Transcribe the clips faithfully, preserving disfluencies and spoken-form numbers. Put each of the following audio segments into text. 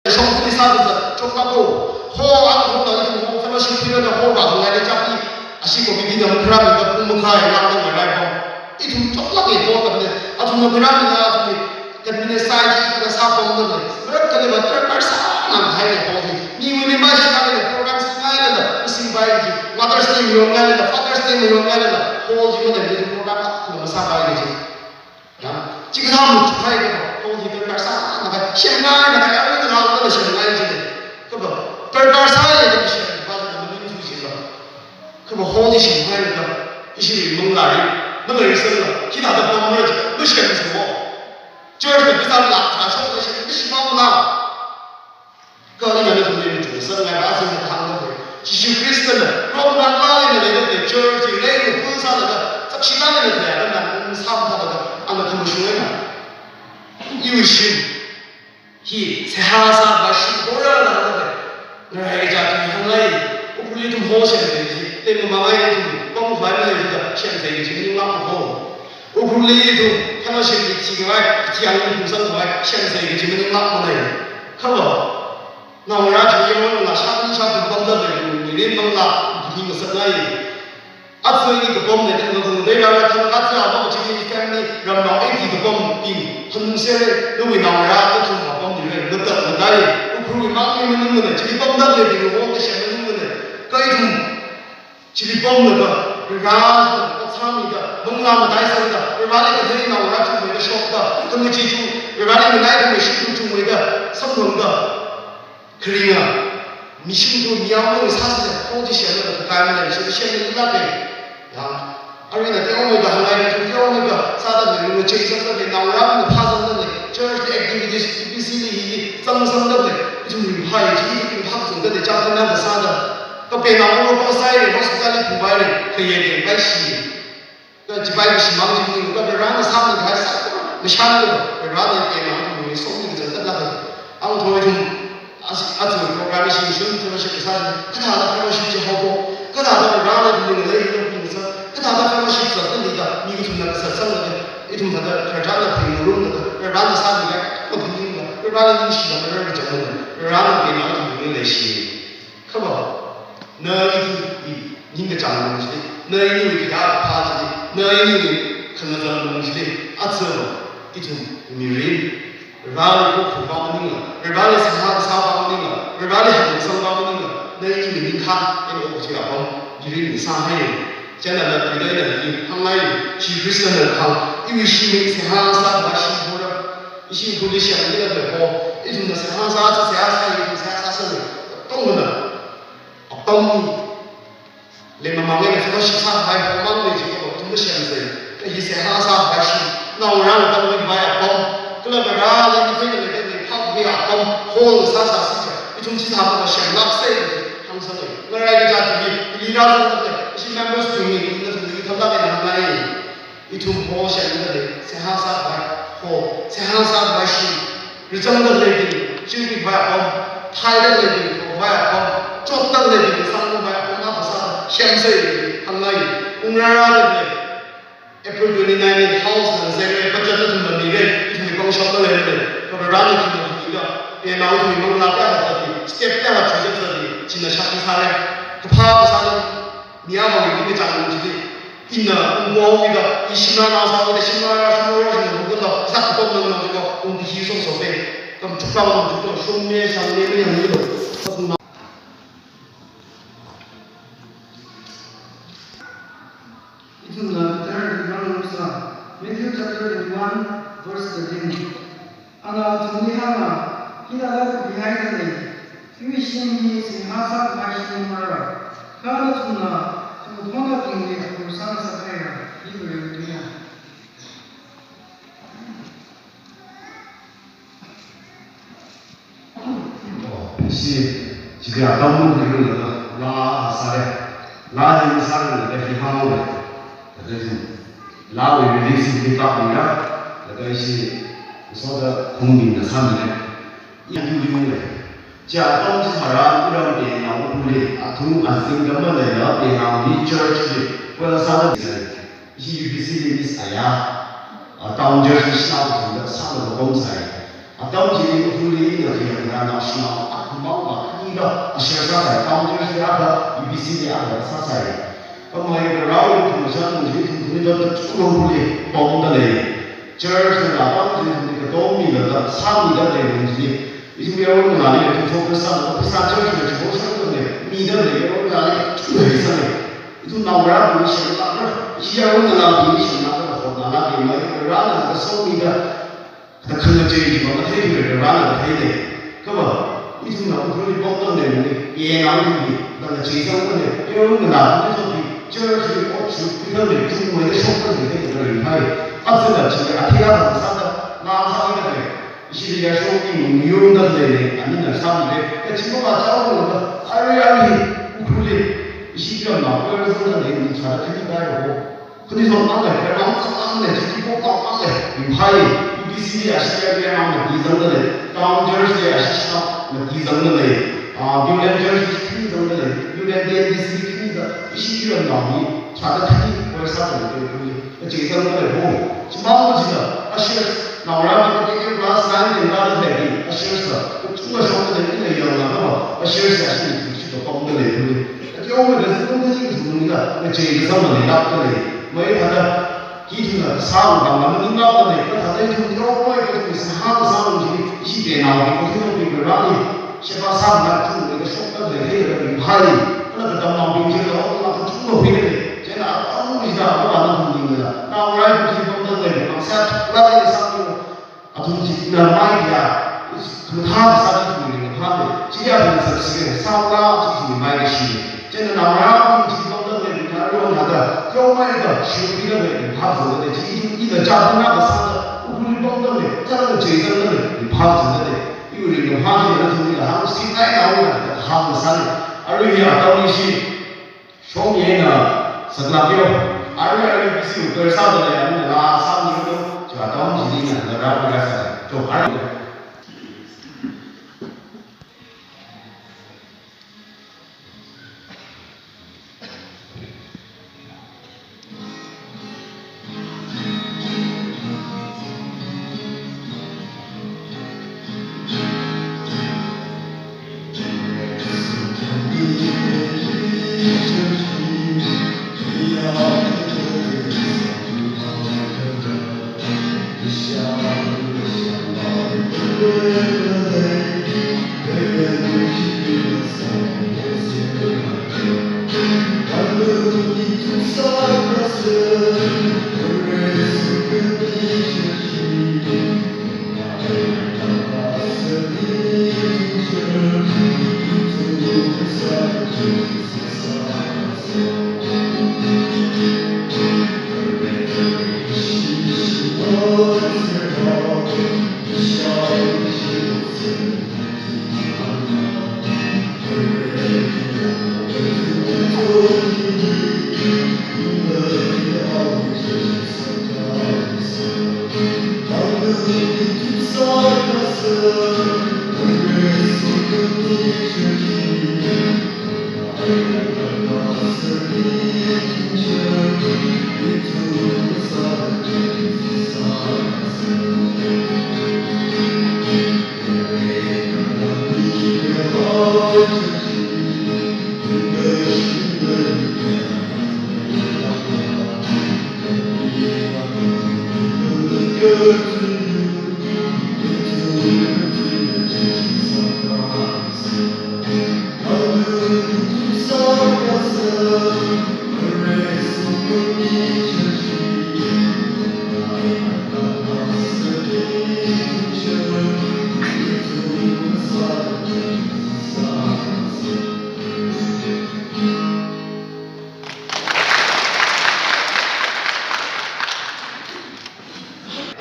Shongfali sāda zat, choklak ko. Ho ang ho na ithum ho fellowship period ho ba ngai le chapli. Ashi ko bigi dam kra mi da pung makhai nang da ngai rai ko. Ithum choklak e ho tam ne. Athum na kra mi na athum ni. Kan mi ne sai ji ka sa pom da ne. Mer ka le ba ter kar sa na hai ne ho ni. Mi mi ma shi na le program sai na da. Sing bai ji. Mother's Day mi yo ngai le da. Father's Day mi yo ngai le da. Ho ji mo da ni program ko sa bai ji. Ya, chikathā mut hai ka, ko hi ter kar sa na ka, shem ngai na ka, aru na ka, na shem ngai ji ne. Ka ba, ter kar sa ya ka shem ba na maning tu ji ba. Ka ba ho ji shem ngai na ka, ishi manglā ri, manglā ri san la, khi da da pam na ji, na shem ji mo. Church da bisa la, ka shok na shem, ishi ma na. Kha ina nathumli machuksangngai ba, asin hāngda lei. Jishu Khristana romnang lālina leida lei church hi rei kupun sālaga, sakshi lālina khalei atam nang samphalaga, ana khamashung eina. Iwui shim hi seihā sākhavai shim hora da hāngda lei. Ngarai kaja tui hānglei, Ukhrulli ithum ho shemsei ji, lei mamāngai ithum, pamkhavai malei jida, shemsei ji, ninglak ho. Ukhrulli ithum fellowship li thikhavai, kathi ang ithum sangkhavai, shemsei kaji maninglak malei. Kha lo, naongarā chi yangwui manglā shakun shakun pamda lei, mirin manglā bing ngasakngai. Aja i kapam lei, thang thang dei rāra thang aja aba chi family ramnao eighty kapambing, hanung sere, nawui naongarā nathum kapam ni re, natak nadai, Ukhrulwui mangli maningmana, chi pamda lei, bing wong kashem maningmana. Kha ithum, chili pamlaga, Varivara otsak mida, manglā mataisangda, Varivara kathei naongarā chungmeida shokda, khangachee chung, Varivara nganai khangachee chung chungmeida, samphangda, kharinga, mishung tu miyao ngasāsāda, khongchi shemlaga, kakai malai, shemlaga, shemlaga, ya. Arui na teomeida, hāngngai na teomeida, sāda lei, ngachei sangda lei, naongarā maphā sangda lei, church activities, B C li hi, sangsangda lei, ithum ringphā chi, ithum ringphā sangda lei, chapter na sāda. Kape na oro ko sai re, hospital li phungpai re, kayei kayei pai shi. Kachipai kashimang chi ni, ka Varivara sāmi hai sa, mashan lo, Varivara pe na ni som ni zat la. Ang thoi thum, as, as program shi shun fellowship sa, kathāda fellowship chi haopo, kathāda Varivara ni lei lo pin sa, kathāda fellowship sa, ni da, mi kathumna satsang la, ithum thāda, khararchān la pin rum la, Varivara sāmi hai, ko pin la, Varivara ni shi la, Varivara chang la, Varivara pe na ni lei shi. Kha ba, na ithum i, ning kachāng lung chili, na iniwui khayā kaphā chili, na iniwui khangazan lung chili, aja ithum mirin, Vareli kokphungva maningla, Vareli seihā kasāva maningla, Vareli hāngsangva maningla, na iniwui ningkhā, ina okathui apam, mirin sāhai. Chieina na pida ina hi, hāngngai, chi Christian na hāng, iwui shimli seihā sāva shim hora, ishi English ya ni la ho, ithumna seihā sā, seihā sā, ithum seihā sāsā ni, tongna. Apam, lei mamāngai na fellowship sākhavai ho mang lei jiko, ithum shemsei. Hi seihā sākhavai shim, naongarā na tamkhavai apam, kala Vareli ni pheina lei, lei phākhavai apam, hol sāsā sija, ithum chi sākhavai shemlak sei, hāngsālei. Ngarai kaja tui, ili rāzangda lei, ishi members tui, ina tui, thamda lei hāngngai. Ithum ho shemda lei, seihā sākhavai ho, seihā sākhavai shim, rizangda leibing, chingpikhavai apam, thaida leibing, khavai apam, chotda leibing, sangkhavai apam, apam sā, shemsei, hāngngai, ungrara da lei. April twenty-nine ni house na zengre, budget na thumna mire, ithum pangshap na leire, Varena thumna thumda, pe nao ithum manglā kayākha sāda, step kayākha thuida sāda, china shakti sāre, kaphā kasā na, Miya hawui mi kachang lung chili, ina, ungpong mida, i shimla nao sāwui da shimla ra, shimla ra, shimla ra, hukun da, zak katom nang nang jiko, ung di hi song song pe, kam chukla nang chukla, shong me, shang me, me yang jiko, katung nang. Ithumna Peter ithum rang nung sa, Matthew chapter twenty-one, verse thirteen. Ana athumli hānga, hithāda kapihaida lei, iwui shim hi seihā sākhavai shim mara, kha nathumna thumthonabingli akhur sāngasakhaira, hi Varewui tuina. Oh, ishi, chili atam mun hi lala, laa sāre, laa hi sāre, laa hi hāngre, laa hi sāre. Lawui release hi kapmira, laga ishi soda khungbingna sāmira. Ina tuiyungle. Chi atam chitharan iram pe nao Ukhrulli, athum azingda maleila pe naoli church li, koila sāda zai. Ishi U B C li miss aya, a town church li sāda thumda sāda lopom sai. Atam chili Ukhrulli ina khayang khayang naoshinao akhamang akha anila ashir sāsai, town church li akha, U B C li akha sāsai. Kha mai kharāwui khangachān chi ithum ithumli dot dot chuklo Ukhrulli pamda lei. Church na atam chili ithumli katommilaga sāmida lei ithum chili. Ithum yaron ngalāli ithum focus sālaga pheisā church na chibo shokda lei, mida lei yaron ngalāli chuklo sālei. Ithum naongarābing shimlākra, ishi yaron ngalābing shimlākra, hotnālāk eina mai kharāna kasomida, kathā khangachei chi va matheithura, rāna kathei lei. Kha va, ithumna Ukhrulli pamda lei ni, yena ithumli, kathā ngacheisangda lei, yaron ngalābing ithumli, church li ot shukpida lei, chungmeida shokda lei, kathā ringhai. Aja la chi, athei akha sāda, na sāda lei. Ishili yāshok mi niyungda lei lei, anina sāmire, kachi mama chaolaga, ari ari, Ukhrulli, ishi ramnao, kar zangda lei, ni chāda khani dai ho. Khani zong mang lei, kar mang zang mang lei, chiki pok mang mang lei, ringphai, U B C li ashi ya ya mang mati zangda lei, town church li ashi shina mati zangda lei, ah, Viewland church li khani zangda lei, Viewland D N B C li khani zang, ishi ramnao ni, chāda khani, kar sāda lei, Ukhrulli. Kachi zangda lei ho. Chimang machina, ushers, naongarābing kha class nine ten kāda lei, ushers la, kachungkha shokda lei, ina yanglaga va, ushers ya shi, shi kapamda lei, kuli. Kateomei kazingkum kazing kazingkum nila, kachi kazang maleilākda lei. Mai thāda, hi thuna sāngarum maningmānda lei, kathāda ithum teomei kathum sāhāng sāngarum chi, ishi tenaobing, kathum bing rāli, Sheba sāmana chungmeida shokda lei, hei, ringphai. Kala katamnaobing chila, kala kachungkha huida lei. Chieina atam chida, kala nathum ningla, naongarābing chi pamda lei, mang sat, kala lei sāmi. Athum china mai ya, is, khamathā sāda thum ringphai. Chiya thum sāsi, sāla, chi thum mai kashi. Chieina naongarābing chi pamda lei, na ro na da, teomeida, shukpida lei, ringphai zangda lei, chi, ina chāda na kasāda, Ukhrulli pamda lei, chāda chei zangda lei, ringphai zangda lei. Iwui ringkaphā china nathumli hāngsi ngai naona hāngsāi. Arui hi atam ishi shong eina saklāk yo. Arui arui busy worker sāda lei, arui na sāmi yo. Chi atam chili na rāra sāi. Cho arui.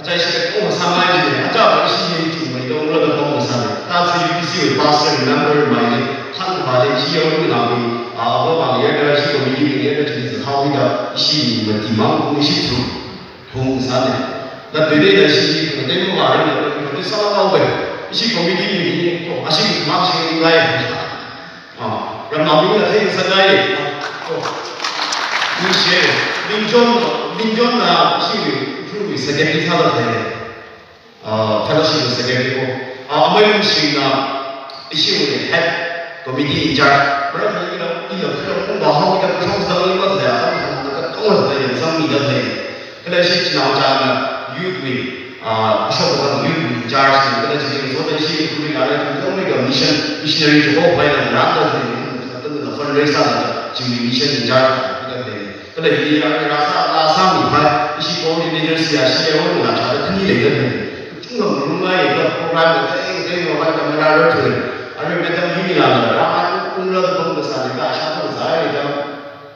Achai shi kateokha sāngai jine, achāva ishi ye chungmeida unglaga kateokha sāne. Tasi U B C wui pastor, member mai ne, thangkha le, ishi yaron ngalābing, a, avāvāli yāda, ishi committee bing yāda, chili zathao mida, ishi mati mang, ishi chu, hung sāne. Latbide da ishi, kateokha mavāran da, kateokha sāla kaowe. Ishi committee bing ni, to, ashi mang shi ni ngai. Ah, ramnaobingna theisāngai. Oh. Ningshi, Ning John, Ning John na ishi, ishi secretary sāda lei. Ah, fellowship secretary ko. Ah, amei Lungshingna ishi wui head committee in charge. Mara kali ina ina kira kung ba hao ina kira kung zang ina zaya kami kami na kung zang ina zang ina zang. Kala ishi chinao chana youth wui, ah, shop zang youth wui in charge. Kala ishi kung so da ishi kung ina kung ina mission missionary jo ko bai na ram da zang ina fundraiser na mission in charge. Kala hi ya, rāsā, rāsāmi phai, ishi coordinator siya, siya wui la chāda khani leida khani. Chungda murungai, ka program da teng, teng, wa bai camera rā thule. Arui madam hi mi la la, rā mai, ung rā da bang da sāni, ka shā da zai da,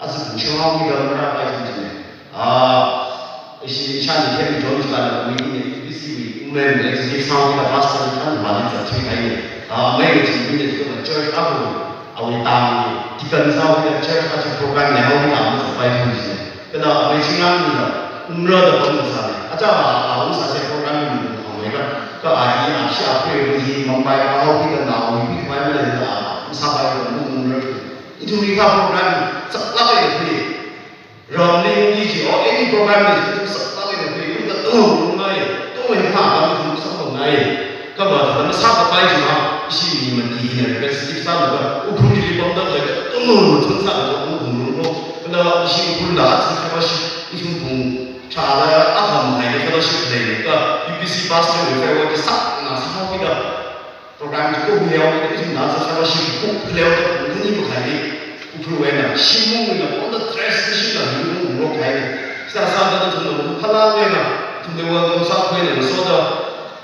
azi pung shang hao mi da, mara bai jin jin. Ah, ishi, isha ni kemi join ka da, mi ni, ishi mi, ung rā, executive sound da, pastor, kan, mali za, thui kai ni. Ah, mai ni, thui ni, ka church, aku, awui tang, deacon sāhaokida church kachi program lehaokida amasa pai thuisi. Kada amei Chingrang nila, ung rā da bang sāli. Acha a, a ung sāse program ni ung hangwui ra. Ka a hi a shi a pray ung hi Mumbai kahaokida nawui pi khamei maleila a, ung sāpai da ung ung rā. Ithumwui kha program ni, saklāk eina pray. Ramli ungki chi, or any program ni, ithum saklāk eina pray, ithum katonga ngai, tonga hi kha, ithum saklāk ngai. Kha va, thada masākapai chi ma, ishi mi mati hina, representative sālaga, Ukhrul li pamda lei, katonga mathun sālaga, ung ung ung ung. Kala ishi Ukhrul la, atsi fellowship, ithum pung, chāla, akham hai, fellowship lei, ka, U P C pastor, wui fellowship, sakna, sāhaokida. Program chi ko huyao, ithumna sa fellowship ko khaleoda pung khani makhaili, Ukhrul wuina, shimung wuina, on the transmission la, yungmung lo khaili. Sā sāda ithumna pung khala wuina, ithumna welcome sākhuina, soda,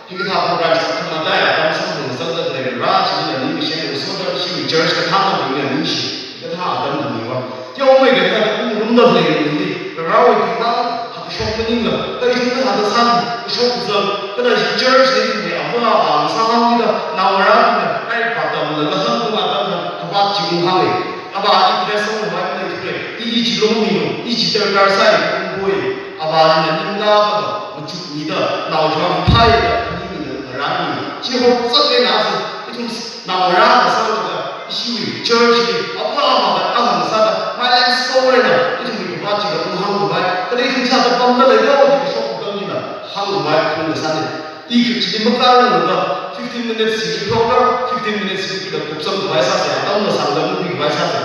hikathā program sā khamataiya, dam sākhuina, soda, lei, rā, china, ni, mission, soda, shi, church, kathā, ni, ni, shi, kathā, dam, ni, wa. Teomeikha kathā, pung, rumda, lei, ni, ni, rāwui, kathā, Kashok maningla, kari shung kathāda sāni, kashok zang, kala shi church li ni ava ava sāhāngkida, naongarābingna, ai, phatamla, kahāng kung atamna, kavat chi ung hānge. Ava i dress sāngmei na i thre, i i chi longmilo, i chi darkar sāi, ung boi, ava ina ningla kaba, machukmida, nao chang thai da, ni ni da, ngarāmi. Chi hok sāke na si, ithum Naongarā kasā laga, ishiwui church li, apam amada kahāng sāda, mailang sore na, ithumwui kavat chi kaung hāngkhavai, kala ithum sāda pamda leida, ithum shok kudang nina, hāngkhavai, kung kasāne. I kachili makarang laga, fifteen minutes si program, fifteen minutes si kida kupsangkhavai sāse, atamna sāda mukhavai sāse.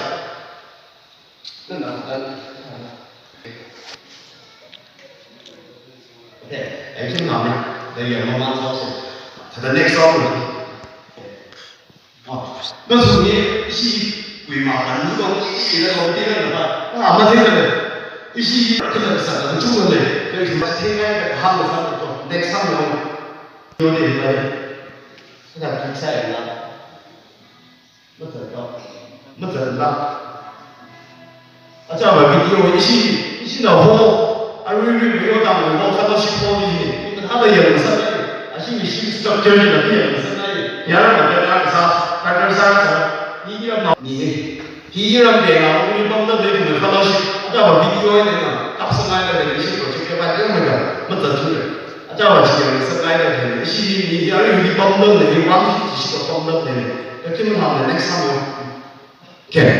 Nana, nana. Okay, I think I'm, the young man also. So the next song. Oh, no, so ni, ishi, we ma, and you don't, ishi, you don't, you don't, ah, ma, thing, ishi, you don't, sa, the two, the, the, the, the, the, next song, you know, you know, you know, you know, Mazatda. Mazatda. Achāva video ishi, ishina ho, aruirui mayo tangwui ho, fellowship hall hi, ina hada yangsānai, ashi mission structure ni laga yangsānai, yarama kata sā, kata sā sā, ni yama, ni, hi yaram kena, uni pamda lei ni fellowship, achāva video ina, kapsāngai da lei ishi project kapa yamada, mazatda. Achāva chi yangsāngaida lei, ishi ni, ni, arui hi pamda lei, one fifty shi pamda lei. Kakim hāngda next time. Okay.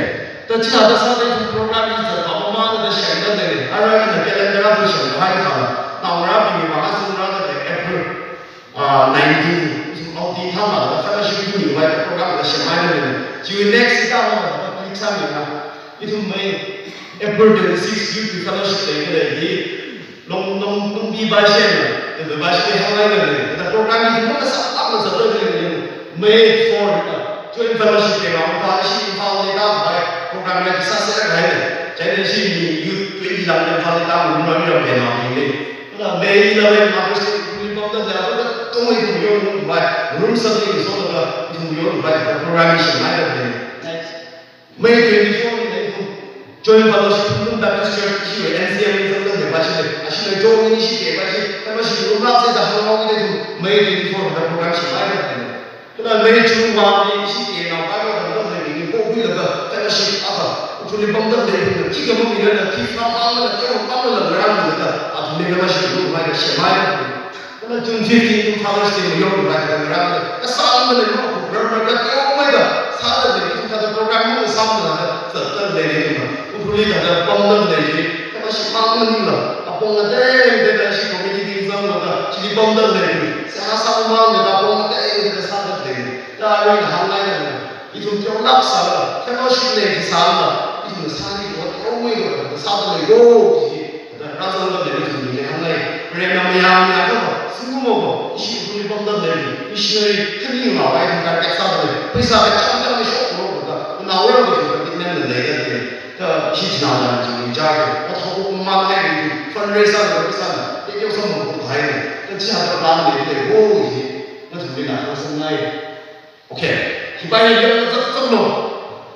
Ta chithāda sāda program hi zatpam mamānda shangda lei. Arui ina calendar athum shangkahai khala. Naongarābingwui vang athum rāda lei April, ah, nineteen, ithum outing thāmada fellowship hi miwui program da shanghaida lei. Chiwui next thāmada click sāmira. Ithum mai April twenty-six youth fellowship leida lei hi. Long, long, long bi bai shena, the bai shena hāngngai ngai, the program hi thumna sālāk na sālāk ngai, May four na, joint fellowship ke ma, pa shi pa ni da bai, program ni sāsā ngai, chieina shi ni youth twenty lam ni pa ni da, room ni ram ke na ni. Na May eleven Mother's Day, ni pamda da, da, tongwui thum yo room bai, room sāli so da, thum yo bai, program ni shi ngai da ni. Next. May twenty-four ni ithum joint fellowship Thungthung Baptist Church ishi N C M ni zangda leipashi lei. Ashi lei join ni ishi leipashi. Kha ishi room lak se da hangwui ni ithum May twenty-four da program shi ngai da lei. Kala May June one ni ishi kena Bible tamda lei ni ko hui laga fellowship ava. Uthuli pamda lei ni ki kama mi na ki fa pam na ki pam na la ngarang ni da. Athum ni fellowship room ngai da shi ngai da lei. Kala June fifteen ithum Father's Day mayong rai kala ngarang, kasāngda lei no, program rai kateomeida, sāda lei, ithum thāda program no sāmana, zatda lei ni no, Ukhrulli thāda pamda lei ni, kala shimang maningla, apong na deng deng da shi community Sālaga, chili pamda lei, seihā sāmamān da pamda lei, da sāda lei. Da aruina hāngngaida lei. Ithum teolāk sālaga, fellowship lei sālaga, ithumna sāni ko, teomeikha sāda lei ko, chi. Da rāzangda lei, ithumli hāngngai. Rem na mayāmayā kha, singumoko, ishi ithumli pamda lei, missionary, khani ngavai, ithum target sāda lei. Pheisā kachāng chāng shoklo da, naoyang ithum commitment leida lei. Kha ishi chinaoda chili charge, ot haokok mamān hai ri, fundraiser lo pheisāna, teokeo samphang hai ri. Kha chihāda plan leida leiwo hi, nathumli na hāngsāngai. Okay. Hipa hi yangkazat zatlo.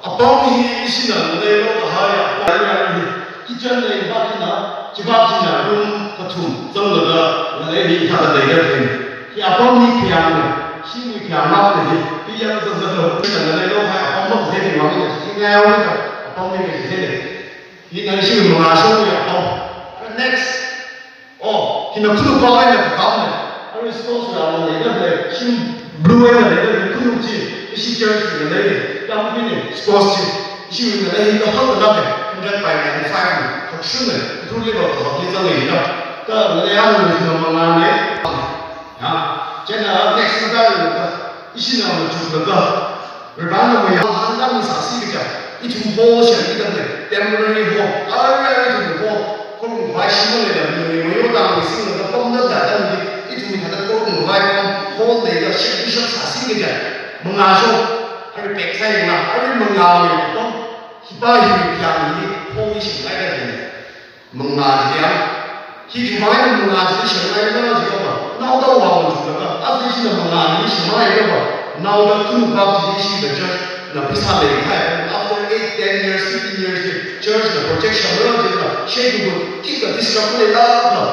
Apam hi ishina ngaleilo kahai, apam hi kitchen lei, hipa china, chipa china room kathum zanglaga ngalei hi hithāda leida lei. Hi apam hi khayāng lei, shiwui khayāng map lei, hi yangkazat zatlo. Ishina ngaleilo kahai apam map lei, hi mangna, hi ngayao lei, apam hi lei, hi lei. Hina ishiwui mangāshongwui apam. Next. Oh, hina khanukva eina kakam lei. Arui squash la leida lei, shim blue eina leida lei, khanuk chi, ishi church wui ngalei lei, tam hi lei, squash chi. Ishiwui ngalei hi kahak kalak lei, hundred by ninety-five lei, hakshun lei, thuli ba, ba, li zang lei da. Kha ngalei ang lei, hina mangā lei. Ya, chieina next mada lei da. Ishina machuklaga, Varena mayāhān tangmi sāsi kaja, ithum hall shemkida lei, temporary hall, arui ithum hall, kharum khavai shim maleila, mi mi mayo tangmi singlaga pamda da tangmi, ithum hithāda kharum khavai pam, hall leida shemkida sāsi kaja, mangāshong, arui pek sāyangla, arui mangāwui apam, hipa hi khayāng hi, hall hi shemkida lei. Mangā chili ya. Hi khimang eina mangā chili shemngaina jiakha, naoda vāmachuklaga, aja ishina mangā chili shemngaikha, naoda khanukva chili ishi the church na pheisā leihai, after eight, ten years, fifteen years, church na project shemra jiakha, sheikhikha, khikha disrupt leilala.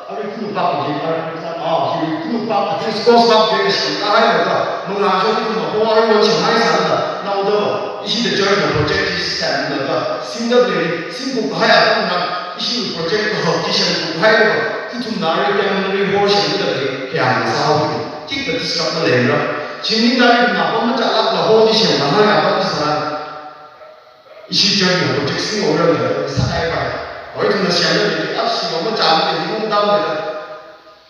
Arui khanukva chili, arui pheisā, ah, hi khanukva, hi squash va jiakha shemkahailaga, mangā chili ithumna hall arui shemngaisālaga, naoda va, ishi the church na project chi semlaga, singda lei, singkhuikahai atam tharan, ishi project kahak chi shemkhuikahailaga, ithumna arui temporary hall shemkida lei, khayāng sāhaoki. Khikha disrupt maleimara. Chimningda arui ithumna pam machālakla hall chi shemkahai atam tharan, ishi church na project singhaora da sāhaipai. Arui ithumna shemda lei, ashi pam machāmara, hi ungdam lei da.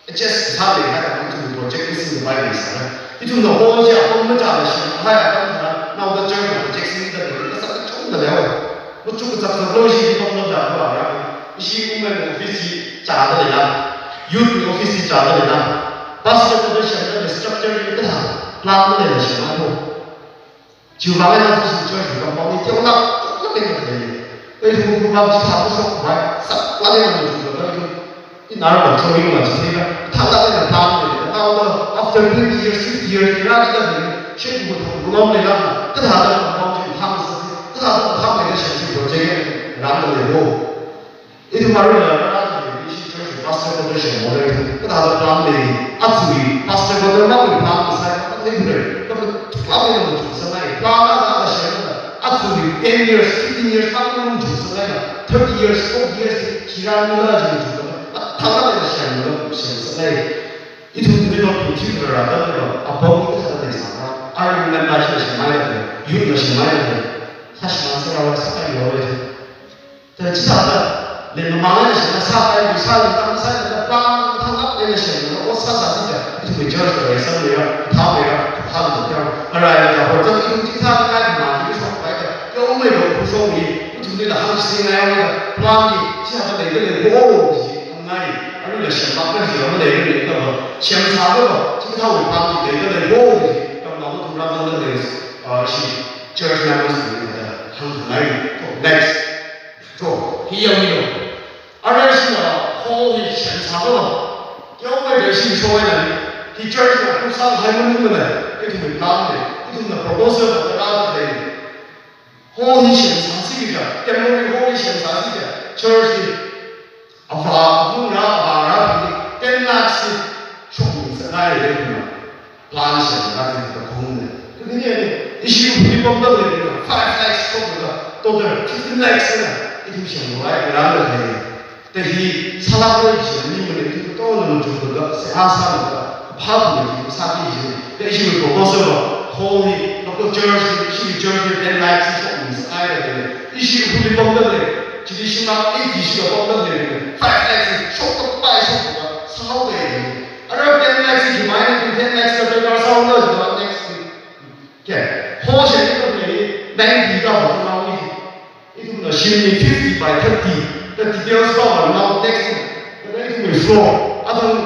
Adjust sālei hai, ithum project hi singpai leisāra. Ithumna hall chi apam machāla shemhai atam tharan, naoda church na project singda lei, kasā kachungkha leiwa. Machuk kazak zaklo ishi pamlo da khuira. Ishi women office hi chāda leila. Youth office hi chāda leila. Pastor quarter shemda lei, structure hi kathā plan maleila shemhaiko. Chiwui vang eina ishi church compound hi teolāk, teolāk eina lei. Ithum kumkam chithā kashok vai, sāklāk eina machukda ithum. Inarva chowing va chithāda, thālāk eina plan leida, naoda after twenty years, fifty years, ina kida lei, sheikhikha thang kulom leilala, kathāda compound chi thang sāsi, kathāda thang leida shemsi project hi rāda leiwo. Ithum aruila rāda lei, ishi church pastor quarter shemhaora ithum, kathāda plan lei, aja hi pastor quarter mawui plan kasā, kathāda lei, kathāda plan lei machuksangai, plan la la shemda, aja hi ten years, fifteen years, plan machuksangai, thirty years, forty years, chira nila chi machuksangai, kathāda lei shemla, shemsangai. Ithum tui lo pi chi rāda lei, apam hi kathāda leisāra, arui nganva shemhaida lei, youth na shemhaida lei, sāshimān sāra, sākailo lei. Chithāda, lei mamang eina shemna sāpai, sāli tam sāli da plan thālāk eina shemna, ot sāsāsi da, ithumwui church da reisang leira, thā leira, thā da tiang, arai da, hor zang ithum chithāda kai ma chi shokpai da, teomeikha khuishokmi, ithumlila hāngsingai da, plan hi, chithāda leida leiwo, chi, hāngngai, aruila shemlāk eina leida lei, da, shemsā da, chithāwui plan hi leida leiwo, chi, kam na ithum rāzangda lei, ah, ishi, church members li da, hāngngai, next. Cho, hi yangmilo. Arui ishina hall hi shemsākhala, teomeida ishi shong eina, hi church na kusang hai maningmana, ithumwui plan lei, ithumna proposal la rāda lei. Hall hi shemsāsi kaja, temporary hall hi shemsāsi kaja, church hi, ava, avā ngarā, avā ngarā hi, ten lakhs hi shokmi sāngai lei ithumna. Plan shemda kaji kaphungna. Kha hi ni, ishi hi pamda lei, five lakhs shokda, total fifteen lakhs na, ithum shemlui, ngarānda lei. Kha hi, sālāklui shemmi mani, ithum tongna machukda, seihā sāda, phāda lei, sāki ji. Kha ishi proposal va, hall hi, local church hi, ishi church hi ten lakhs shokmi sāngai lei. Ishi hi pamda lei, chili shimlāk eighty shila pamda lei, five lakhs shokda, pai shokda, Sāhaoda. Ara ten lakhs hi mai ni ten lakhs ka darkar sāhaoda jiakha next week. Okay. Ho share ni ko ni ninety ka ho sāhaoda. Ithumna shimli fifty by thirty. The details pa va now next week. Kala ithumwui floor. Athang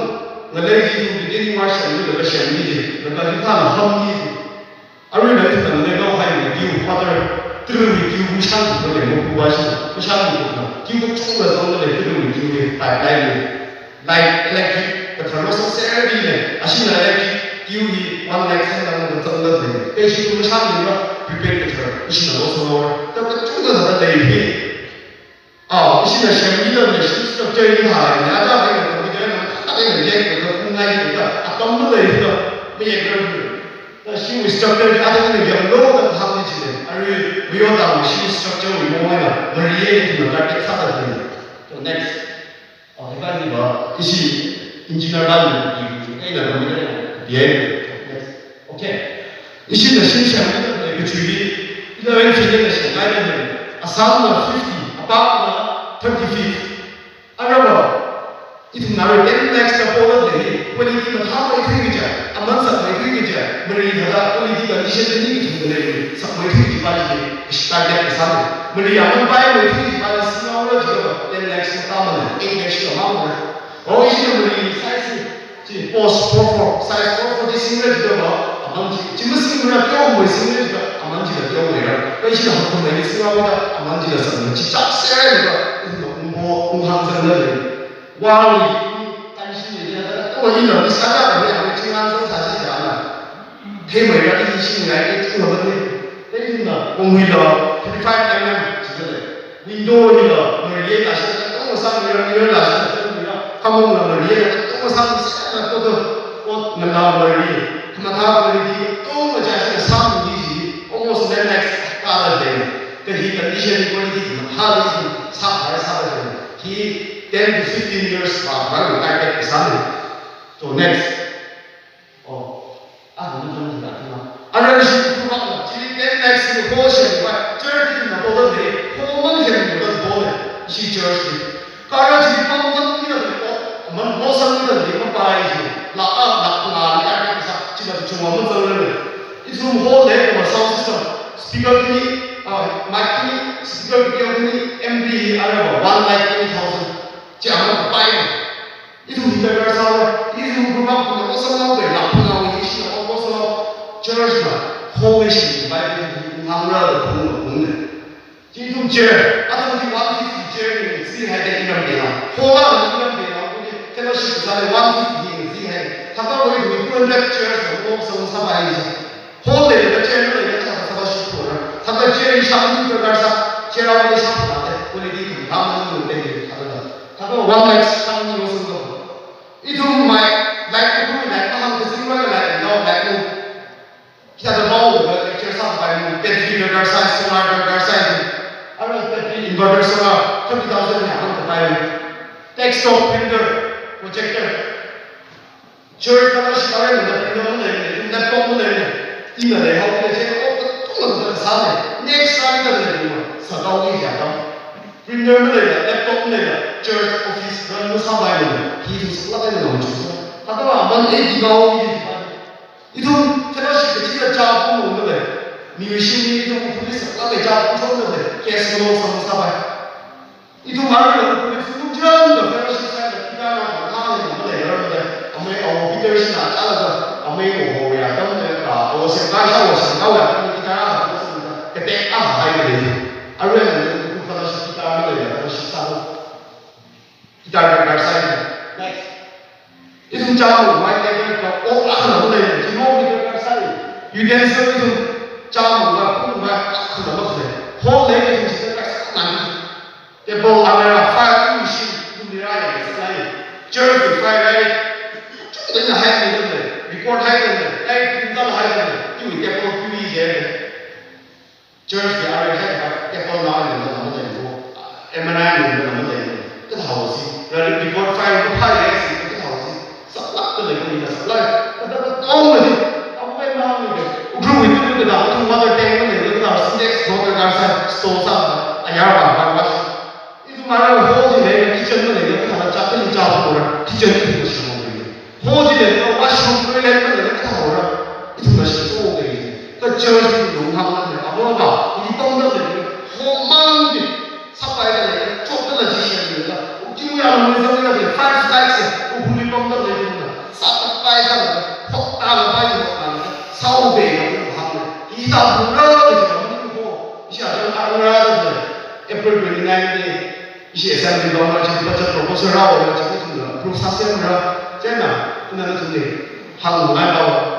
ngalei chi ithum beginning March and middle ka share ni chi. Laga hithāna ham ni chi. Arui na ithumna ngalei ngaohai ni tui, water, tui ni tui, mashang ni ko le mo kuba shi, mashang ni ko na, tui kachungkha zangda lei, tui ni tui ni, pipeline ni. Like electric, kathar lo sāserda lei, ashina electric, tui hi one lakh sāngda zangda lei. Kha ishi tui mashang ni na, prepaid kathar, ishina lo sālo, ta kachungkha zangda lei hi. Ah, ishina shimli da le, shim structure hi hāngai, aja bai na computer na, ta bai na yek na, kung ngai na, atam na lei na, mayek na. Ta shim structure hi aja na yek lo da hāng ni chi le. Arui, Toyota wui shim structure wui mo na, mari ye ni na, ta tek sāda lei. So next. Oh, hi ba ni ba, ishi engineer ba ni, ni, ni, na computer na, ye. Next. Okay. Ishina shim shimli da le, kachui hi, eleven feet na shim ngai da le. Asam na fifty, apak na thirty feet. Araba, ithumna arui ten lakhs ka poda lei, quality mathāmeithui kaja, aman sakmeithui kaja, mari thāda quality condition ni kathum lei, sakmeithui kaji pa ni, ishi target kasā ni. Mari aman paimeithui kaji pa ni, singao ra jiakha, ten lakhs mathāmana, eight lakhs ka mamana. Oh, ishina mari size chi post four four, size four four chi singra jiakha, aman chi, chi masingra teomeising jiakha, aman chila teomeira. Kha ishina hakkhamei ni singra da, aman chila sāna, chi chap sera jiakha, ungbo, unghang zangda lei. Wall ni, tan shi ni jiakha, to ina, ni sāda ba ni, aman chi ngan zang sāsi jiakha. Theimeira ishi ngai, chi ma ba ni. Thei na, konghuila, thirty-five mm, jiakha lei. Window hila, mari ye la shi, tong sang mira, mira la shi, tong mira, khamong la mari ye, tong sang, sa, to, to, ot, ngala mari, khamathā quality, tong maja shi, sang ni ji, almost ten lakhs ka da lei. Kha hi condition quality khamathā ni ji, sāda, sāda lei. Hi ten to fifteen years ba, ba, ba, ka, ka, ka, sa ni. So next. Oh, ah, hanu jang jang jang. Ara shi tu ma, chi ten lakhs ni ho shen ba, church ni na bo de, ho man shen ni na bo de, shi church ni. Kara chi pam jang ni na bo, man bo sang ni na de ma pai shi. La a, la, la, la, la, sa, chi na chung ma man jang ni. Ithum ho le, ma sound system, speaker ni, ah, mic ni, speaker ni, amp ni, ara ba, one lakh twenty thousand. Chi a man pai ni. Ithum hi darkar sāla, ithum group up na kosāla, bai lak phunga, ishina kosāla, church na, hall ishi, Bible hi, hāngra da phung, phung ne. Chi ithum chair, athang chi one fifty chair ni, si hai de iram de la. Hall la iram de la, kuni fellowship sāla one fifty ni, si hai. Thākha koi two hundred chairs na, kosāla sāpai ni. Hall leida chair maleida kathāda fellowship thora. Thākha chair hi shākhuida darkar sā, chair amale shākhuda, quality khamathā maningmana thāda. Thākha one lakh shākhuilu sāda. Ithum mai, light ithum mai, mahang kazing mai light, no light no. Kita da bau da lecture sāpai mu, battery darkar sā, solar darkar sā. Ara battery inverter solar, thirty thousand ya hang kapai. Desktop printer, projector. Church fellowship arui na printer maleimana, laptop maleimana, ina leihao ina che, oh, katonga da sāmana, next time da leimana, sātao ni jiakha. Printer maleila, laptop maleila, church office run masāpaimana, hi ithum sālāk eina longchusa. Thākha aman eighty kao ni jiakha. Ithum fellowship kachida cha pung longda lei, musician ni ithum police sālāk eina cha pung longda lei, case malong sāmasāpai. Ithum arui la police sum chang da fellowship side la guitar na kahāng ni malei ram da. Amei awo Peter shina chālaga, amei awo ya kam da, awo se ka sha wo shang ka ya kam guitar na ko sum da. Kate a hai ka dei. Arui la fellowship guitar malei la fellowship sālo. Guitar darkar sāi. Nice. Ithum chāmang mai table ka o akhana malei, chimo mi darkar sāi. Utensil ithum chāmang mai, pung mai akhana malei. Hall lei ithum chi darkar sāngai. Table, almirah, file, issue, ithum mira ya sāi. Chairs, file, right? Chungda ina hai ni dam lei. Record hai dam lei. Right, printer hai dam lei. Tui table, tui je. Church li arui hai ba, table na ni na malei ko, M R I ni na malei ko, kathā si, ra record file ko phāya si, kathā si, sālāk da lei ko ni sālāk, kathā katonga si, awui na ni de, utru wi tu kathā, tu mother tank malei ko, kathā Sintex, motor car sā, stove sā, ayar ba, car wash. Ithum arui hall chi lei, kitchen malei ko, kathā chā, kali chā ko ra, kitchen ni ko shi. Church hi lunghang na le, abo ba, i pamda le, ho mang di, sapai da le, chok da le ji shen le la, u ki mu ya lo me zang le, five lakhs e, u hu li pamda le, na, sapai da le, ho ta la pai, ho ta le, sau be na, u hang le, i ta bu ra le, ji ba, mu ho, i sha jang ta ra da le, April twenty-nine ni, i shi assembly ba ma, ji ba cha proposal ra, wa ji ku na, process ra, jana, na na tu le, hang ngai ba.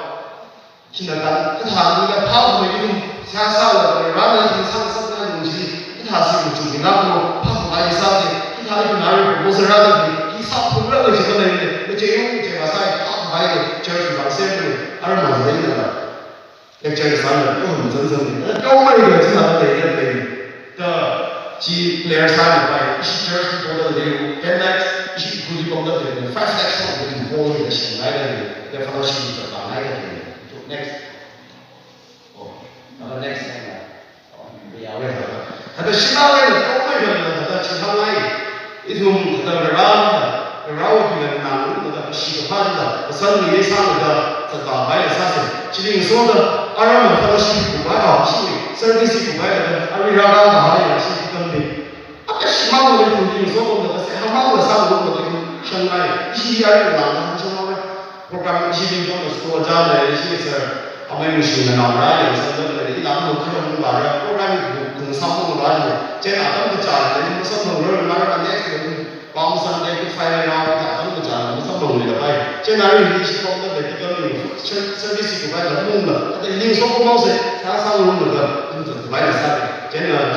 China kan, kathāda phākhamei ithum sāsāla, rāna ithum sāngasakna lungji, kathā si ithum chungmina ko, phākhamei sāsi, kathā ithum nari proposal rāda hi, hi sāphungra kaji khalei ni, machei yung machei masai, phākhamei ni, church vang sem ni, arma zai na la. Lecture sāna, ko hum zan zan ni, ko mai da china da da da. Da chi player sāna pai, ishi church ki bother de, ten lakhs, ishi kuli bother de, five lakhs ko de, bother de, shen lai de, de fellowship ki bother lai de. Next. Oh, number next. Oh, ya we. Hada shima we, ko mai da, hada chi hang lai. Ithum hada rāna, rāwui pila nang, hada shi kapha da, san ni sa da, sa da bai sa se. Chili so da, arama fellowship ku bai, ah, shi service ku bai da, ari rāna da hai, shi kan de. Aka shima mo le kun so ko da, se hama ko sa ko da, shangai, shi ya na, shangai. Program ishi din jong school ja le ishi sir, amei machine na nao ra le, sir le, ila mo kha mo ba ra, program ku, ku sa mo ba le, chen atam ka cha le, mo sa mo ro ma ra next week, Palm Sunday, Good Friday ra, atam ka cha, mo sa mo le bai. Chen a ri ni shi ko le, ki ko ni, service ku bai la mo la, ate ni so ko mo se, sa sa mo la, mo sa bai la sa, chen a,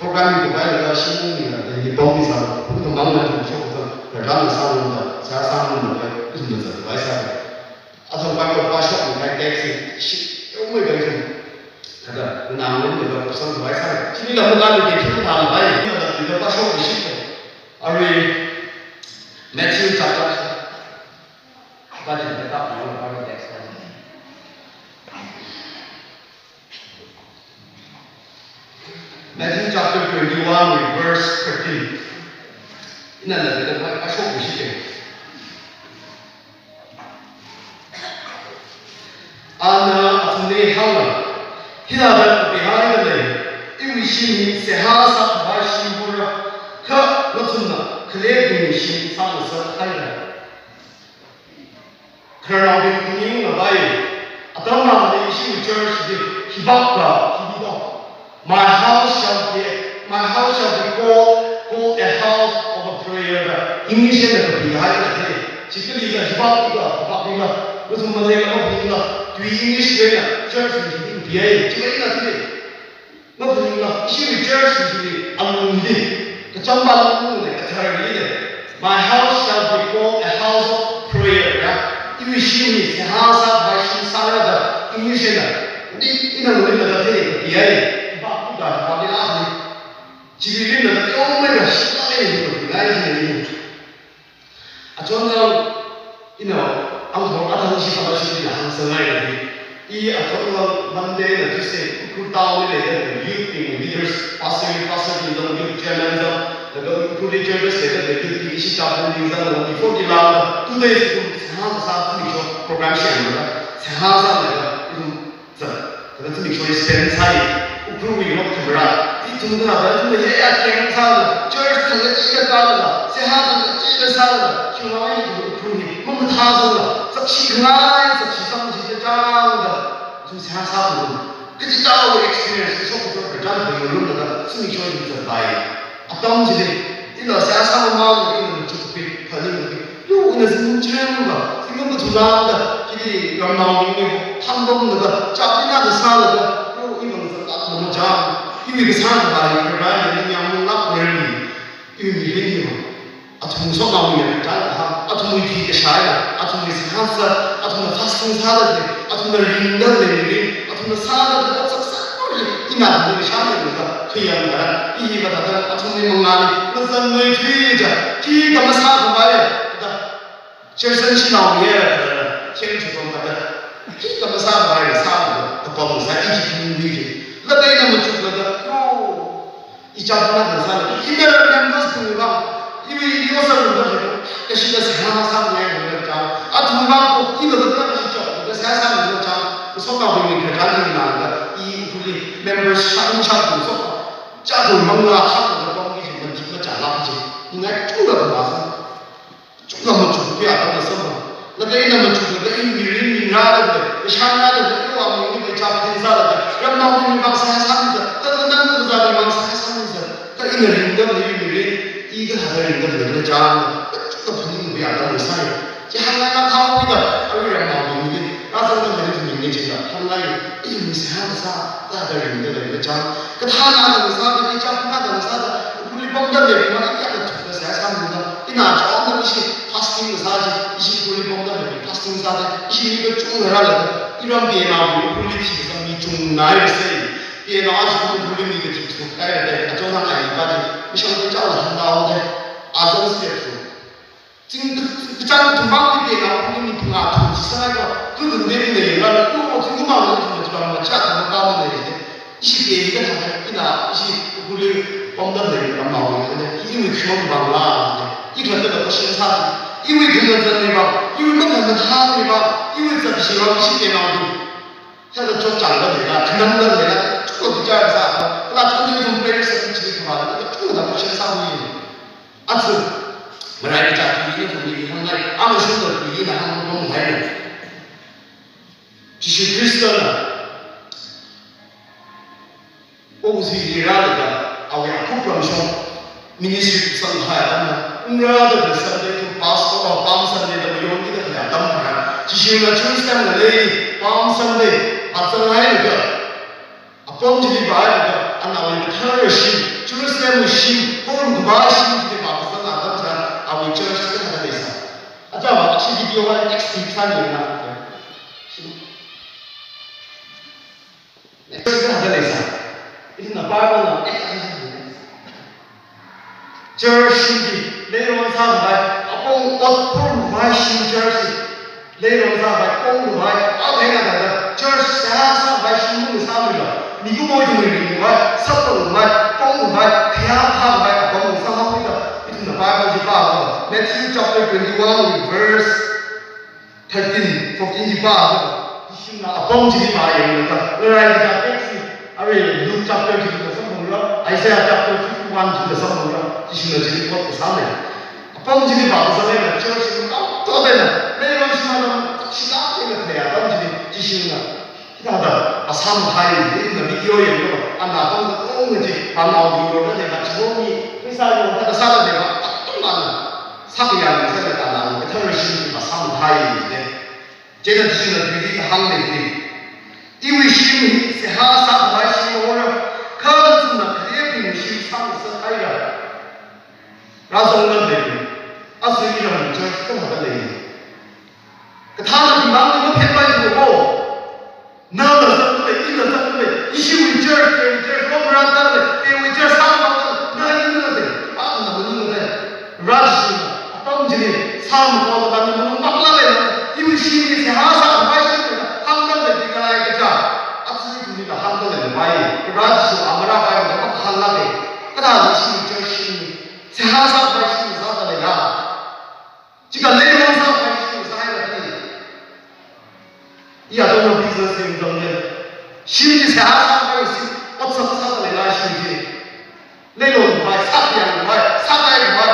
program hi khavai laga shimung ni na, ni pong ni sa, kum kamang na kum shok sa, program ni sa lung da, sa sa lung da, kum da sa khavai sa. Athang pa ko pa shok ni kai taxi, shi, yo mo bai kum. Kada, na mo ni da sa khavai sa. Chini la mo ka ni ke kum ta la bai, ni da, ni da pa shok ni shi ko. Are we Matthew chapter? Ba ni da ta mo ka ni taxi. Matthew chapter twenty-one, verse thirteen. Ina na da pa ashok shi ke. Ana athumli hānga, hina da kapi hai da le, iwui shim hi seihā sākhavai shim bora, kha nathumna khale bing shim sāngasakhaira. Khararnaobing phaning ngabai, atam rāli ishi church li hivak ka, hivi da. My house shall be, my house shall be called, called a house of a prayer da. English na kapi hai na the. Chikali da hivak ka, hivak ka. Nathum Malay la maphaning la. Tui English le na, church li hivi pi hai. Chikali na the. Maphaning la, ishi church hi alung hi, kachamba lung le, kathar hi le. My house shall be called a house of prayer, ya. Iwui shim hi, seihā sākhavai shim sāra da, English na. Ni, ina lung ni na da the, pi hai. Ba ku da, ba ni la ni. Chili ni na da, yo mai da, shi la ni, ni, ni, ni. Achon thang, you know, ang thong athang shi fellowship la hāngsangngai hi. I achon thang Monday na Tuesday, Ukhrul town li le, youth team leaders, pastor, pastor team zang, youth chairman zang, laga Ukhrul church le, youth team ishi chaplain team zang, laga before the la, two days ago, seihā sā, two show program share na, seihā sā le, Zan, kada zimiksho hi spend sāi, Ukhrulwui lok khamara, ithum kada, ithum ya ya keng sāla, church thang kachida kāla, seihā thang kachida sāla, khiwui ithum Ukhrul hi, mamathā sāla, sakshi khangai, sakshi samshi chachangda, ithum seihā sāla, kaji tao experience, shok shok kajan bing lungda, zimiksho hi zan bai. Atam chili, ina seihā sāmamang, ina machukpi, phaning, yo, ina zingkum chirengba, zingkum kathumlangda, chili ramnao ningni, thangdamda, chapina da sālaga, yo, ina zangda, mama jam, iwui kasā da bai, rai, ina yang mungla, ren ni, iwui mirin ni ma. Athum shoknao ni, rai, ha, athumwui thi kashai la, athumwui seihā sā, athumna fasting sāda, athumna ringda, ring, athumna sāda, sak sā, ina athumwui kashai la, khayang da, i hi ba da, athumwui mangāli, mazan noi thui ja, khikha masākhavai da, chersan shinao mi ya da, cheng chupam da, khikha masākhavai sā da, kapam sā, i ji thung di ji. Laga ina machuklaga, yo, i chapna sāla, i na members thung ba, i, i yo sā da, kashida seihā sāngai da, athum ba, ko, i laga kashi chap, da seihā sāngai da, so Bing mi kachāng hi nang da, i Ukhrulli members shākha shākha so, chāda mangla shākha da pamki chi, man chi machāla chi. Ningai chungda ba sa. Chungda machukki atam da sāma. Laga ina machuk laga i mirin mingra da, kashan ra da, i wa mi ni mai chap din sa da. Ramnaobing mi vang seihā sāmiza, ta ta ta ta za mi vang seihā sāmiza. Ta ina ringda mi mirin, i kahāngda ringda mi chang. Chungda phaninga atam da sāya. Chi hāngngai na thao mida, arui ramnaobing ni, rāzangda mi ni chingda, hāngngai, i mi seihā sā, ta da ringda lei chang. Kathāna da sāda, i chapna da sāda, Ukhrulli pamda lei ma, i kayākha thukda seihā sāmida, ina chong da ishi fasting sā chi, ishi Ukhrulli pamda lei fasting sāda, ishi mi kachungkha rālaga, iram pienao Ukhrulli thikazang mi chungnai sāi, pienao aja Ukhrulli mi kathik thukngai da, achona ai pa chi, mi shang chao la hāngngai da, azang step through. Ching, chang tumbang ni pienao Ukhrulli mi phangā thum chi sāngai ko, tu dun de ni lei, ra, tu o ching kumang ni thum chi bang ma cha, thum ka ma lei de. Ishi pie hi kathā, ina, ishi Ukhrulli pamda lei, ramnao lei de. Iwui khon bang la, i khon da question sā, iwui khon da zan lei bang, iwui mang da thang lei bang, iwui zat shi bang, ishi pienao du. Thāda chotchāngda leila, khanangda leila, chuklo bichar sā, kala chungli ithum prayer session chili khamāda, chungda question sāmi. Aja, marai bichar chili ithumli hāngngai, amashungda chili na hāngpamhaira. Jishu Khristana, Pongzili rālaga, awui akupram shong, ministry sānghai atamna, ungra da Sunday to Passover, Palm Sunday da mayonki da khalei atamna, Jishuna Jerusalem na lei, Palm Sunday, atsang hailaga, apam chili vālaga, anawui kathara shim, Jerusalem shim, Paul kavā shim chili vākazang atam chitharan, awui church chili hāngda leisa. Aja vā, shi video vā, X clip sānina. Next, hāngda leisa. Ithumna Bible na, eh, church shimli, leiron sākhavai, apong ot pongkhavai shim church li. Leiron sākhavai, pongkhavai, a veina da da, church seihā sākhavai shim mung sāmilo. Mikumo ithumwui ringkhavai, sāpongkhavai, pongkhavai, khayā phākhavai, apong sāhaoda, ithumna Bible chi pāhaoda. Matthew chapter twenty-one, verse thirteen, fourteen chi pāhaoda, Jishuna apam chili vāyanglaga, ngarai kaja text chi, arui Luke chapter chili vāsamphanglo, Isaiah chapter fifty-one chili vāsamphanglo, Jishuna chili quote kasā lei. Apam chili vākazang eina church chili kato eina, leiron shim atam, shilak eina khalei atam chili, Jishuna hithāda vāsamphai, ina video yanglo, ana apam katonga chi, pānaobinglo da lei, kachihomi, pheisā yangda kasā da lei, katonga ana. Sākayang sālaga ana kathara shimli vāsamphai de. Chieina Jishuna tui hi kahāng lei de. Iwui shim hi seihā sākhavai shim ora, kha nathumna khalibingwui shim sāngasakhaira. Rāzangda lei. Aja iram church kathāda lei. Kathāna timangli maphenpai tu ko. Nala zangda lei, ila zangda lei, ishiwui church, tewui church, lo mara da lei, tewui church, sāma da lei, na ina lei, pa na mani lei. Rajishuna, apam chili, sāma da lei, na mani makla lei, iwui shimli seihā sākhavai shim lei, hāngda lei, dinga ai kaja. Aja ithumli hāngda lei, pai. Rajishu, amara pai, na mak hāngla lei. Kathāda ishiwui church shimli, seihā sākhavai shim sāda leila. Chika leiron sākhavai shim sāhaira hi. Iya tongna business ring zangde. Shim chi seihā sākhavai shim, ot sāsāda leila shim chi. Leiron khavai, sākayang khavai, sākahai khavai.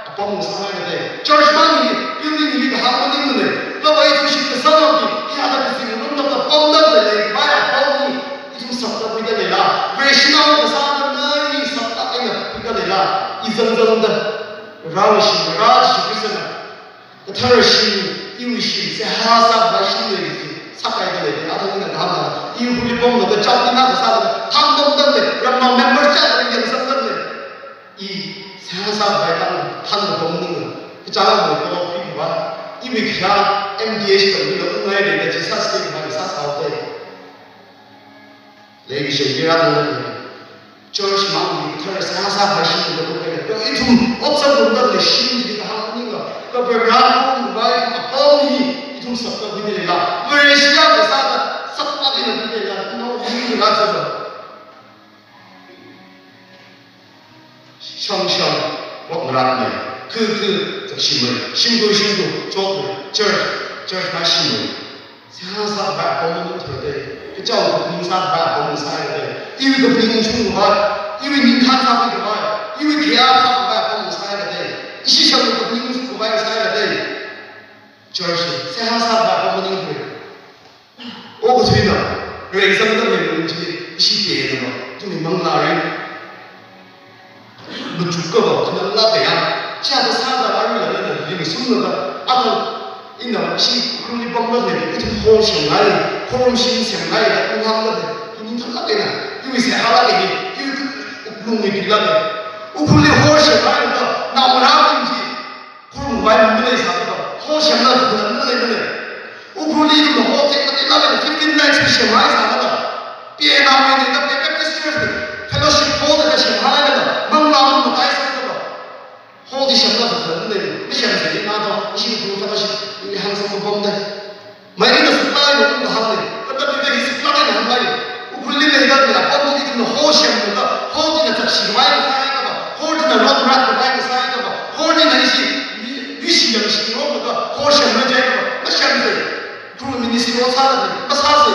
Apam sāhaira de. Church mani, building li kahāng maningmana. Kha ithum shim kasā mani, iya da kazing nung da pamda leilei khavai, apam hi. Ithum sakta khuida leila. Vareshinao kasā da nali sakta eina khuida leila. I zangzangda. Rāvashi, Rajishu Khristana, kathara shim, iwui shim, seihā sākhavai shim lei chi, sākaida lei, athang ina kahāngna, i Ukhrulli pamlaga chapli na kasā da, thangdamdam lei, ramnao member chāda lei, yangsangda lei. I, seihā sākhavai thang, thangda pamning, kachāng lei, kalo pi khavai, iwui khayā, M D H tamlila ungngai lei, da chi sāsei khavai, sāsāo lei. Leikashi mi rāzangda lei. Church mangli kathara seihā sākhavai shim da khuihaira. Kha ithum ot sāpamda lei shim chi kahāng maningla. Kha Varena pamkhavai ithum apam hi ithum sakta khuida leila. Vareshi kasā da sakta khuida leila. Naobing rāzangda. Shangshang, wak ngaratmei. Khu khu, zakshimei. Shimkhur shimkhur, chotmei. Church, church na shimei. Seihā sākhavai apam maningthuda, kachao kaphaning sākhavai apam sāhaida, iwui kaphaning ungshungkhavai, iwui ningkhān sākhavai, iwui khayā sākhavai apam sāhaida, ishi shangwui kaphaning ungshungkhavai sāhaida. Church, seihā sākhavai apam maningthuda. Okathuina, reisangda leilung chi, ishi pena, tumi manglāra. Machukka va, khananglāk kaya, chiyāda sāda aruila nana, ringshunglaga, athang, ina, ishi Ukhrulli pamda lei, ithum hall semngai, hall room shim semngai, da unghāngda lei, hi ningthanglāk eina, iwui seihālāk eina, iwui wuklungwui tuilāk eina. Ukhrulli hall semngai da, naongarābing chi, khurumvai mi maleisālala, hall semlaga khananglāk eina. Ukhrulli ithumna hall tekmateilāk eina fifteen lakhs mi semhaisālala, P N R wui eina, Baptist Church wui, fellowship hall da semhailala, manglā mataisālala, hall chi semlaga khananglāk eina, masemsa ina da, ishi Ukhrul fellowship, i hāngsang mapamda. Maina suklāk eina ungkahāng lei, kala mida hi suklāk eina hānglei. Ukhrulli leida lei apam chi ithumna hall semlaga, hall china chakshikhavai kasā kapa, hall china roprat khavai kasā kapa, hall china ishi, i, ishi yangshi roplaga, hall semra jai kapa, masemsa. Ukhrul ministry hall sāda lei, masāsa.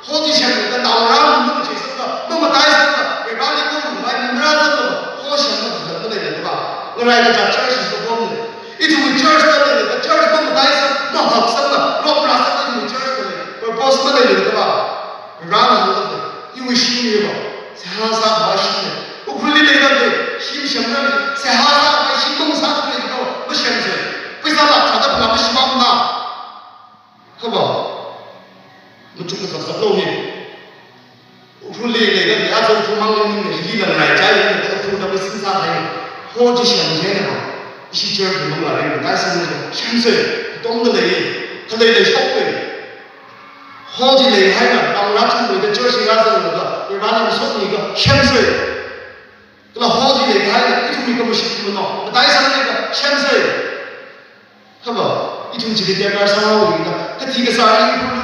Hall chi semlaga naongarābing machei sāda, mamataisāda, Vareli khorumvai mi marāsāda, hall semlaga khananglāk eina kapa. Ngarai kachā church sāpamda. Ithumwui church da leilakha church mamataisā, mahāksāla, ropra sāla ithumwui church da lei. Purpose maleilakha va. Rāna hāngda lei. Iwui shim hi va. Seihā sākhavai shim lei. Ukhrulli leida lei. Shim semra lei. Seihā sākhavai shim masākhavai kha va. Masemsa. Pheisā lākthāda phalā mashimamana. Kha va. Machuk kazak zaklo hi. Ukhrulli leida lei, aja Ukhrul mang ningli langrai chai, Ukhrul da business sāhai. Hall chi semsa eina va, ishi church wui manglā ringda sāsa, semsa, tongda lei, khalei leishok lei. Hall chi leihaina, naongarā chungmeida church hi rāzanglaga, Varena masotmiakha, semsa. Kala hall chi leihaina, ithumwui kamushi mano, mataisāna kha, semsa. Kha va, ithum chili darkar sāhaowa kha, kathi kasā hi Ukhrul